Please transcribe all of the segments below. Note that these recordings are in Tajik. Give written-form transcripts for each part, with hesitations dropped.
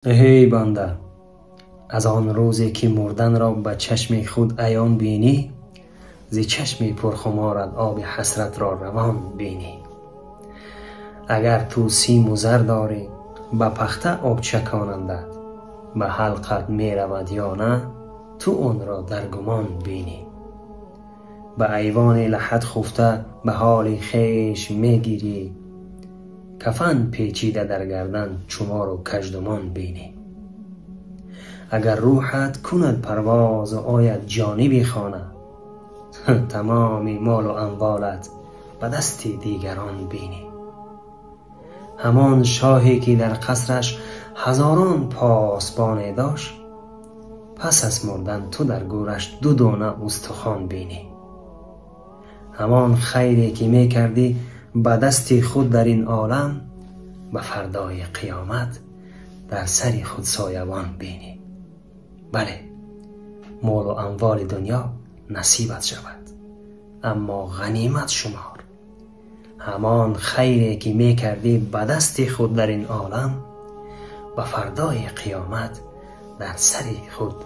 Эй банда, аз он рӯзе ки мурданро ба чашми худ аён бинӣ, зи чашми пурхуморат оби ҳасратро равон бинӣ. Агар ту симу зар дорӣ, ба пахта об чаконандат, ба ҳалқат меравад ё на, ту онро дар гумон бинӣ. Ба айвони лаҳд хуфта ба ҳоли хеш мегирӣ, кафан печида дар гардан чумору каждумон бинӣ. Агар рӯҳат кунад парвозу ояд ҷониби хона, тамоми молу амволат ба дасти дигарон бинӣ. Ҳамон шоҳе ки дар қасраш ҳазорон посбоне дошт, пас аз мурдан ту дар гӯраш ду дона устухон бинӣ. Ҳамон хайре ки мекардӣ ба дасти худ дар ин олам, ба фардои қиёмат дар сари худ соябон бинӣ. Бале, молу амволи дунё насибат шавад, аммо ғанимат шумор. Ҳамон хайре ки мекардӣ ба дасти худ дар ин олам, ба фардои қиёмат дар сари худ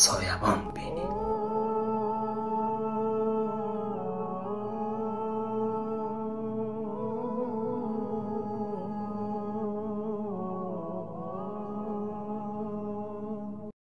соябон бинӣ.